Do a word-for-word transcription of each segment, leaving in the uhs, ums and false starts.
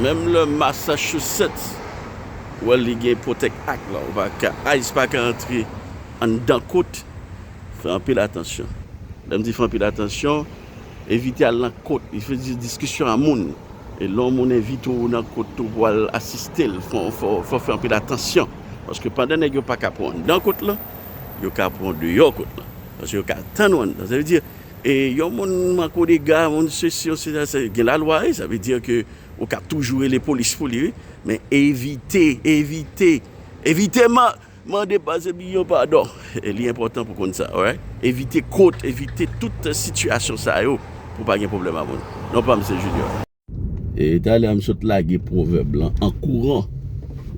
Menm lè Massachusetts, ou wè li gen Protect Act la, ou pa ka, ICE pa ka antre anndan kot, fè anpil atansyon. Lè m di fè anpil atansyon, evite al nan kot, evite diskisyon a moun. E lè yon moun envite w nan kot ou pou al asiste l, fò, fò, fò fè anpil atansyon. Paske pandan nèg yo pa ka pran w anndan kot lan, yo ka pran w deyò kot lan. Paske yo ka tann w anndan. Sa vle di, e yon moun manko dega, moun sesi, yon sesi, gen lalwa, wi, sa vle di ke ou ka toujou rele polis pou li, wi. Men evite, evite, evite man, mande pase milyon padon. E li enpòtan pou konn sa, alright? Evite kot, evite tout sitiyasyon sa yo pou pa gen pwoblèm a moun. Non pa m se Junior. E talè a m sot lage pwovèb lan an kouran.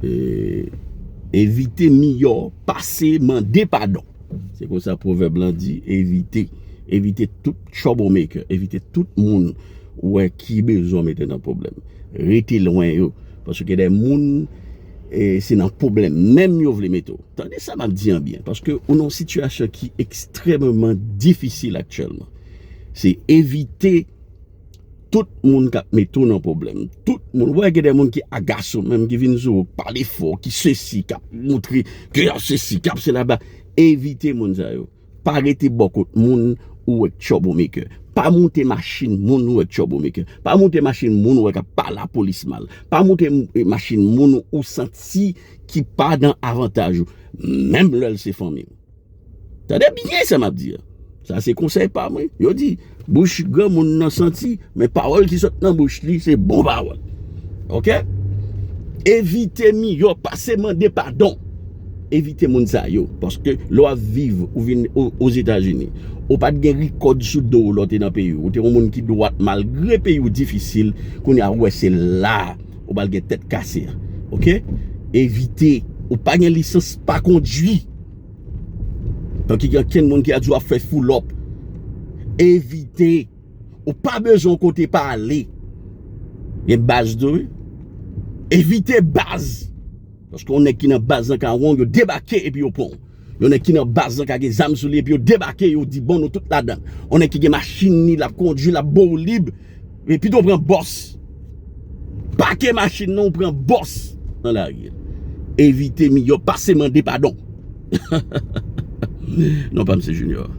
E, evite miyò pase mande padon. Se konsa pwovèb lan di, evite. Evite tout troublemaker, evite tout moun ou wè ki bezwen mete nan pwoblèm. Rete lwen yo, paske gen de moun, e, se nan pwoblèm menm yo vle mete w. Tande sa m ap di an byen, paske ou nan yon sitiyasyon ki ekstrèmeman difisil aktyèlman. Se evite tout moun k ap mete w nan pwoblèm. Tout moun, ou wè gen de moun ki agase w menm, ki vin sou ou, k pale fò, ki sesi, k ap montre ke y ap sesi, k ap sela. Evite moun sa yo. Pa rete bò kot moun ou wè k troublemaker. Pa moute machin moun ou wè k troublemaker. Pa moute machin moun ou wè k ap pale lapolis mal. Pa moute m- machin moun ou santi ki pa nan avantaj ou. Menm lè l se fanmi w. Tande byen sa m ap di a. Sa se konsèy pa mwen. Yo di, bouch granmoun nan santi, men pawòl ki sot nan bouch li se bon pawòl. Oke? Evite miyò pase mande padon. Evite moun sa yo. Paske lè w ap viv, ou vin o- Ozetazini, ou pa t gen rikòd sou do w lè w te nan peyi w. Ou te yon moun ki dwat malgre peyi w difisil. Kounye a, ou wè se la ou pral gen tèt kase a. Oke? Evite. Ou pa gen lisans, pa kondwi. Tanki gen ankenn moun ki a di w ap fè foulòp. Evite. Ou pa bezwen yon kote pa ale. Gen baz tou, wi. Evite baz. Paske yon nèg ki nan baz lan ka wè w, yo debake epi yo pran w. Yon nèg ki nan baz lan ka gen zam sou li epi yo debake, yo di, "Bon, nou tout ladan." Yon nèg ki gen machin li, l ap kondwi, l ap ba w lib. Men pito w pran bòs. Pake machin nan, ou pran bòs nan lari a. Evite miyò pase mande padon. Non pa m se Junior.